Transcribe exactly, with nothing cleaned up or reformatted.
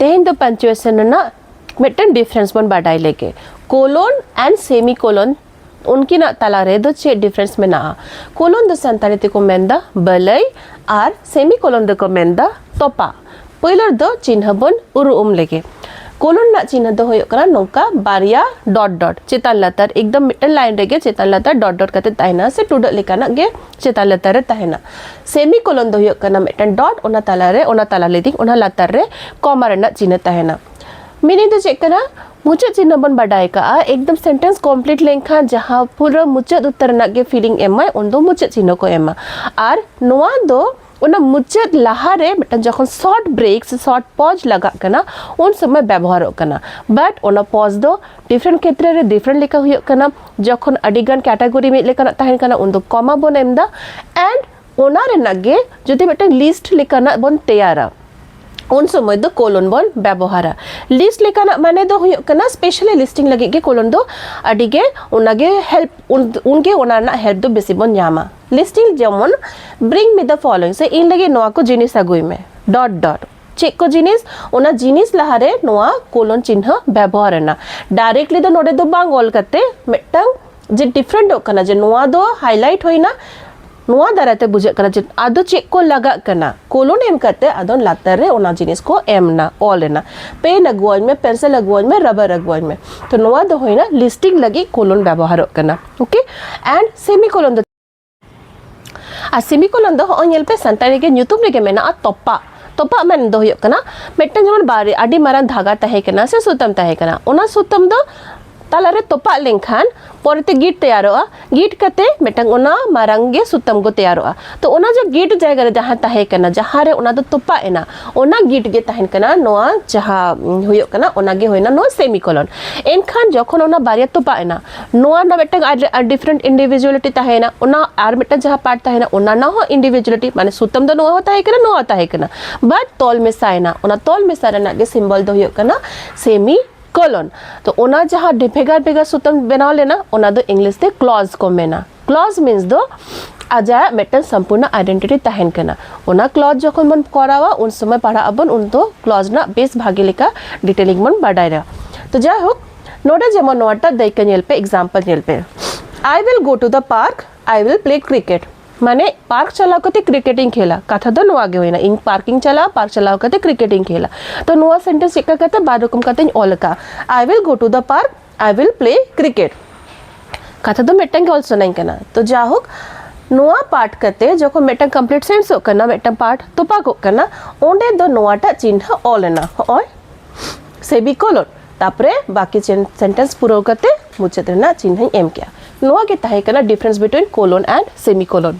ᱛᱮᱦᱮᱧ ᱫᱚ punctuation ᱨᱮᱱᱟᱜ ᱢᱤᱫᱴᱮᱱ difference ᱵᱚᱱ ᱵᱟᱰᱟᱭ ᱞᱮᱜᱮ᱾ Colon and semicolon, ᱩᱱᱠᱤᱱᱟᱜ ᱛᱟᱞᱟ ᱨᱮ ᱫᱚ ᱪᱮᱫ difference ᱢᱮᱱᱟᱜᱼᱟ? Colon ᱫᱚ ᱥᱟᱱᱛᱟᱲᱤ ᱛᱮᱠᱚ ᱢᱮᱱᱫᱟ ᱵᱟᱹᱞᱟᱹᱭ ᱟᱨ semicolon ᱫᱚᱠᱚ ᱢᱮᱱᱫᱟ ᱛᱚᱯᱟ᱾ ᱯᱳᱭᱞᱳ ᱨᱮᱫᱚ ᱪᱤᱱᱦᱟᱹ ᱵᱚᱱ ᱩᱨᱩᱢ ᱞᱮᱜᱮ᱾ Colon ᱨᱮᱱᱟᱜ ᱪᱤᱱᱦᱟᱹ ᱫᱚ ᱦᱩᱭᱩᱜ ᱠᱟᱱᱟ ᱱᱚᱝᱠᱟ, ᱵᱟᱨᱭᱟ dot dot ᱪᱮᱛᱟᱱ ᱞᱟᱛᱟᱨ ᱮᱠᱫᱚᱢ ᱢᱤᱫᱴᱮᱱ line ᱨᱮᱜᱮ ᱪᱮᱛᱟᱱ ᱞᱟᱛᱟᱨ dot dot ᱠᱟᱛᱮ ᱛᱟᱦᱮᱱᱟ, ᱥᱮ ᱴᱩᱰᱟᱹᱜ ᱞᱮᱠᱟᱱᱟᱜ ᱜᱮ ᱪᱮᱛᱟᱱ ᱞᱟᱛᱟᱨ ᱨᱮ ᱛᱟᱦᱮᱱᱟ᱾ Semicolon ᱫᱚ ᱦᱩᱭᱩᱜ ᱠᱟᱱᱟ ᱢᱤᱫᱴᱮᱱ dot, ᱚᱱᱟ ᱛᱟᱞᱟᱨᱮ, ᱚᱱᱟ ᱛᱟᱞᱟ ᱞᱟᱹᱭᱫᱤᱧ, ᱚᱱᱟ ᱞᱟᱛᱟᱨ ᱨᱮ comma ᱨᱮᱱᱟᱜ ᱪᱤᱱᱦᱟᱹ ᱛᱟᱦᱮᱱᱟ᱾ Meaning ᱫᱚ ᱪᱮᱫ ᱠᱟᱱᱟ? ᱢᱩᱪᱟᱹᱫ ᱪᱤᱱᱦᱟᱹ ᱵᱚᱱ ᱵᱟᱰᱟᱭ ᱠᱟᱜᱼᱟ, ᱮᱠᱫᱚᱢ sentence complete ᱞᱮᱱᱠᱷᱟᱱ ᱡᱟᱦᱟᱸ ᱯᱩᱨᱟᱹ ᱢᱩᱪᱟᱹᱫ ᱩᱛᱟᱹᱨ ᱨᱮᱱᱟᱜ ᱜᱮ feeling ᱮᱢᱟᱭ, ᱩᱱᱫᱚ ᱢᱩᱪᱟᱹᱫ ᱪᱤᱱᱦᱟᱹ ᱠᱚ ᱮᱢᱟ᱾ ᱟᱨ ᱱᱚᱣᱟ ᱫᱚ ᱚᱱᱟ ᱢᱩᱪᱟᱹᱫ ᱞᱟᱦᱟᱨᱮ ᱢᱤᱫᱴᱟᱝ ᱡᱚᱠᱷᱚᱱ short break ᱥᱮ short pause ᱞᱟᱜᱟᱜ ᱠᱟᱱᱟ, ᱩᱱ ᱥᱚᱢᱚᱭ ᱵᱮᱵᱚᱦᱟᱨᱚᱜ ᱠᱟᱱᱟ᱾ But ᱚᱱᱟ pause ᱫᱚ different ᱠᱷᱮᱛᱨᱮ ᱨᱮ different ᱞᱮᱠᱟ ᱦᱩᱭᱩᱜ ᱠᱟᱱᱟ᱾ ᱡᱚᱠᱷᱚᱱ ᱟᱹᱰᱤᱜᱟᱱ category ᱢᱤᱫ ᱞᱮᱠᱟᱱᱟᱜ ᱛᱟᱦᱮᱱ ᱠᱟᱱᱟ, ᱩᱱᱫᱚ comma ᱵᱚᱱ ᱮᱢ ᱮᱫᱟ, and ᱚᱱᱟ ᱨᱮᱱᱟᱜ ᱜᱮ ᱡᱩᱫᱤ ᱢᱤᱫᱴᱟᱝ list ᱞᱮᱠᱟᱱᱟᱜ ᱵᱚᱱ ᱛᱮᱭᱟᱨᱟ, ᱩᱱ ᱥᱚᱢᱚᱭ ᱫᱚ colon ᱵᱚᱱ ᱵᱮᱵᱚᱦᱟᱨᱟ᱾ List ᱞᱮᱠᱟᱱᱟᱜ ᱢᱟᱱᱮ ᱫᱚ ᱦᱩᱭᱩᱜ ᱠᱟᱱᱟ specially listing ᱞᱟᱹᱜᱤᱫ ᱜᱮ colon ᱫᱚ ᱟᱹᱰᱤ ᱜᱮ ᱚᱱᱟᱜᱮ help, ᱩᱱ, ᱩᱱᱜᱮ ᱚᱱᱟ ᱨᱮᱱᱟᱜ help ᱫᱚ ᱵᱮᱥᱤ ᱵᱚᱱ ᱧᱟᱢᱟ᱾ Listing ᱡᱮᱢᱚᱱ bring me the following, ᱥᱮ ᱤᱧ ᱞᱟᱹᱜᱤᱫ ᱱᱚᱣᱟ ᱠᱚ ᱡᱤᱱᱤᱥ ᱟᱹᱜᱩᱭ ᱢᱮ, dot dot᱾ ᱪᱮᱫ ᱠᱚ ᱡᱤᱱᱤᱥ? ᱚᱱᱟ ᱡᱤᱱᱤᱥ ᱞᱟᱦᱟᱨᱮ ᱱᱚᱣᱟ colon ᱪᱤᱱᱦᱟᱹ ᱵᱮᱵᱚᱦᱟᱨ ᱮᱱᱟ᱾ Directly ᱫᱚ ᱱᱚᱰᱮ ᱫᱚ ᱵᱟᱝ ᱚᱞ ᱠᱟᱛᱮ ᱢᱤᱫᱴᱟᱝ ᱡᱮ different ᱚᱜ ᱠᱟᱱᱟ, ᱡᱮ ᱱᱚᱣᱟ ᱫᱚ highlight ᱦᱩᱭᱱᱟ, ᱱᱚᱣᱟ ᱫᱟᱨᱟᱭ ᱛᱮ ᱵᱩᱡᱷᱟᱹᱜ ᱠᱟᱱᱟ ᱡᱮ ᱟᱫᱚ ᱪᱮᱫ ᱠᱚ ᱞᱟᱜᱟᱜ ᱠᱟᱱᱟ᱾ Colon ᱮᱢ ᱠᱟᱛᱮ ᱟᱫᱚ ᱞᱟᱛᱟᱨ ᱨᱮ ᱚᱱᱟ ᱡᱤᱱᱤᱥ ᱠᱚ ᱮᱢ ᱮᱱᱟ, ᱚᱞ ᱮᱱᱟ, pen ᱟᱹᱜᱩᱣᱟᱹᱧ ᱢᱮ, pencil ᱟᱹᱜᱩᱣᱟᱹᱧ ᱢᱮ, rubber ᱟᱹᱜᱩᱣᱟᱹᱧ ᱢᱮ᱾ ᱛᱚ ᱱᱚᱣᱟ ᱫᱚ ᱦᱩᱭᱱᱟ listing ᱞᱟᱹᱜᱤᱫ colon ᱵᱮᱵᱚᱦᱟᱨᱚᱜ ᱠᱟᱱᱟ᱾ Okay, and semicolon ᱫᱚ, ᱟᱨ semicolon ᱫᱚ ᱦᱚᱸᱜᱼᱚᱭ ᱧᱮᱞ ᱯᱮ, ᱥᱟᱱᱛᱟᱲᱤ ᱜᱮ ᱧᱩᱛᱩᱢ ᱨᱮᱜᱮ ᱢᱮᱱᱟᱜᱼᱟ ᱛᱚᱯᱟᱜ᱾ ᱛᱚᱯᱟᱜ ᱢᱮᱱ ᱫᱚ ᱦᱩᱭᱩᱜ ᱠᱟᱱᱟ ᱢᱤᱫᱴᱟᱝ ᱡᱮᱢᱚᱱ ᱵᱟᱨᱭᱟ ᱟᱹᱰᱤ ᱢᱟᱨᱟᱝ ᱫᱷᱟᱜᱟ ᱛᱟᱦᱮᱸ ᱠᱟᱱᱟ ᱥᱮ ᱥᱩᱛᱟᱹᱢ ᱛᱟᱦᱮᱸ ᱠᱟᱱᱟ, ᱚᱱᱟ ᱥᱩᱛᱟᱹᱢ ᱫᱚ ᱛᱟᱞᱟᱨᱮ ᱛᱚᱯᱟᱜ ᱞᱮᱱᱠᱷᱟᱱ ᱯᱚᱨᱮᱛᱮ ᱜᱤᱴ ᱛᱮᱭᱟᱨᱚᱜᱼᱟ᱾ ᱜᱤᱴ ᱠᱟᱛᱮ ᱢᱤᱫᱴᱟᱝ ᱚᱱᱟ ᱢᱟᱨᱟᱝ ᱜᱮ ᱥᱩᱛᱟᱹᱢ ᱠᱚ ᱛᱮᱭᱟᱨᱚᱜᱼᱟ᱾ ᱛᱚ ᱚᱱᱟ ᱡᱮ ᱜᱤᱴ ᱡᱟᱭᱜᱟ ᱨᱮ ᱡᱟᱦᱟᱸ ᱛᱟᱦᱮᱸ ᱠᱟᱱᱟ, ᱡᱟᱦᱟᱸ ᱨᱮ ᱚᱱᱟ ᱫᱚ ᱛᱚᱯᱟᱜ ᱮᱱᱟ, ᱚᱱᱟ ᱜᱤᱴ ᱜᱮ ᱛᱟᱦᱮᱱ ᱠᱟᱱᱟ ᱱᱚᱣᱟ ᱡᱟᱦᱟᱸ, ᱩᱸ, ᱦᱩᱭᱩᱜ ᱠᱟᱱᱟ, ᱚᱱᱟ ᱜᱮ ᱦᱩᱭᱱᱟ ᱱᱚᱣᱟ semicolon᱾ ᱮᱱᱠᱷᱟᱱ ᱡᱚᱠᱷᱚᱱ ᱚᱱᱟ ᱵᱟᱨᱭᱟ ᱛᱚᱯᱟᱜ ᱮᱱᱟ, ᱱᱚᱣᱟ ᱨᱮᱱᱟᱜ ᱢᱤᱫᱴᱟᱝ ᱟᱨ, ᱟᱨ different individuality ᱛᱟᱦᱮᱸᱭᱮᱱᱟ, ᱚᱱᱟ ᱟᱨ ᱢᱤᱫᱴᱟᱝ ᱡᱟᱦᱟᱸ part ᱛᱟᱦᱮᱸᱭᱮᱱᱟ, ᱚᱱᱟ ᱨᱮᱱᱟᱜ ᱦᱚᱸ individuality, ᱢᱟᱱᱮ ᱥᱩᱛᱟᱹᱢ ᱫᱚ ᱱᱚᱣᱟ ᱦᱚᱸ ᱛᱟᱦᱮᱸ ᱠᱟᱱᱟ, ᱱᱚᱣᱟ ᱦᱚᱸ ᱛᱟᱦᱮᱸ ᱠᱟᱱᱟ, but ᱛᱚᱞ ᱢᱮᱥᱟᱭᱮᱱᱟ᱾ ᱚᱱᱟ ᱛᱚᱞ ᱢᱮᱥᱟ ᱨᱮᱱᱟᱜ ᱜᱮ symbol ᱫᱚ ᱦᱩᱭᱩᱜ ᱠᱟᱱᱟ semicolon᱾ ᱛᱚ ᱚᱱᱟ ᱡᱟᱦᱟᱸ ᱰᱷᱮ-, ᱵᱷᱮᱜᱟᱨ ᱵᱷᱮᱜᱟᱨ ᱥᱩᱛᱟᱹᱢ ᱵᱮᱱᱟᱣ ᱞᱮᱱᱟ, ᱚᱱᱟ ᱫᱚ English ᱛᱮ clause ᱠᱚ ᱢᱮᱱᱟ᱾ Clause means ᱫᱚ ᱟᱡᱟᱜ ᱢᱤᱫᱴᱮᱱ ᱥᱚᱢᱯᱩᱨᱱᱚ ᱟᱭᱰᱮᱱᱴᱤᱴᱤ ᱛᱟᱦᱮᱱ ᱠᱟᱱᱟ᱾ ᱚᱱᱟ ᱠᱞᱚᱡᱽ ᱡᱚᱠᱷᱚᱱ ᱵᱚᱱ ᱠᱚᱨᱟᱣᱟ, ᱩᱱ ᱥᱚᱢᱚᱭ ᱯᱟᱲᱦᱟᱜ ᱟᱵᱚᱱ, ᱩᱱ ᱫᱚ ᱠᱞᱚᱡᱽ ᱨᱮᱱᱟᱜ ᱵᱮᱥ ᱵᱷᱟᱜᱮ ᱞᱮᱠᱟ ᱰᱤᱴᱮᱞᱤᱝ ᱵᱚᱱ ᱵᱟᱰᱟᱭᱟ᱾ ᱛᱚ ᱡᱟᱭᱦᱳᱠ, ᱱᱚᱰᱮ ᱡᱮᱢᱚᱱ ᱱᱚᱣᱟᱴᱟᱜ ᱫᱟᱹᱭᱠᱟᱹ ᱧᱮᱞ ᱯᱮ, example ᱧᱮᱞ ᱯᱮ, "I will go to the park, I will play cricket", ᱢᱟᱱᱮ ᱯᱟᱨᱠ ᱪᱟᱞᱟᱣ ᱠᱟᱛᱮ ᱠᱨᱤᱠᱮᱴ ᱤᱧ ᱠᱷᱮᱞᱟ᱾ ᱠᱟᱛᱷᱟ ᱫᱚ ᱱᱚᱣᱟ ᱜᱮ ᱦᱩᱭᱱᱟ, ᱤᱧ ᱯᱟᱨᱠ ᱤᱧ ᱪᱟᱞᱟᱜᱼᱟ, ᱯᱟᱨᱠ ᱪᱟᱞᱟᱣ ᱠᱟᱛᱮ ᱠᱨᱤᱠᱮᱴ ᱤᱧ ᱠᱷᱮᱞᱟ᱾ ᱛᱚ ᱱᱚᱣᱟ ᱥᱮᱱᱴᱮᱱᱥ ᱪᱮᱫ ᱞᱮᱠᱟ ᱠᱟᱛᱮ ᱵᱟᱨ ᱨᱚᱠᱚᱢ ᱠᱟᱛᱮᱧ ᱚᱞ ᱟᱠᱟᱫᱼᱟ, "I will go to the park, I will play cricket", ᱠᱟᱛᱷᱟ ᱫᱚ ᱢᱤᱫᱴᱟᱝ ᱜᱮ ᱚᱞ ᱥᱟᱱᱟᱧ ᱠᱟᱱᱟ᱾ ᱛᱚ ᱡᱟᱭᱦᱳᱠ, ᱱᱚᱣᱟ ᱯᱟᱨᱴ ᱠᱟᱛᱮ ᱡᱚᱠᱷᱚᱱ ᱢᱤᱫᱴᱟᱝ ᱠᱚᱢᱯᱞᱤᱴ ᱥᱮᱱᱴᱮᱱᱥᱚᱜ ᱠᱟᱱᱟ, ᱢᱤᱫᱴᱟᱝ ᱯᱟᱨᱴ ᱛᱚᱯᱟᱜᱚᱜ ᱠᱟᱱᱟ, ᱚᱸᱰᱮ ᱫᱚ ᱱᱚᱣᱟᱴᱟᱜ ᱪᱤᱱᱦᱟᱹ ᱚᱞ ᱮᱱᱟ, ᱦᱚᱸᱜᱼᱚᱭ ᱥᱮᱢᱤᱠᱳᱞᱚᱱ᱾ ᱛᱟᱯᱚᱨᱮ ᱵᱟᱠᱤ ᱥᱮᱱᱴᱮᱱᱥ ᱯᱩᱨᱟᱹᱣ ᱠᱟᱛᱮ ᱢᱩᱪᱟᱹᱫ ᱨᱮᱱᱟᱜ ᱪᱤᱱᱦᱟᱹᱧ ᱮᱢ ᱠᱮᱜᱼᱟ᱾ ᱱᱚᱣᱟ ᱜᱮ ᱛᱟᱦᱮᱸ ᱠᱟᱱᱟ difference between colon and semicolon᱾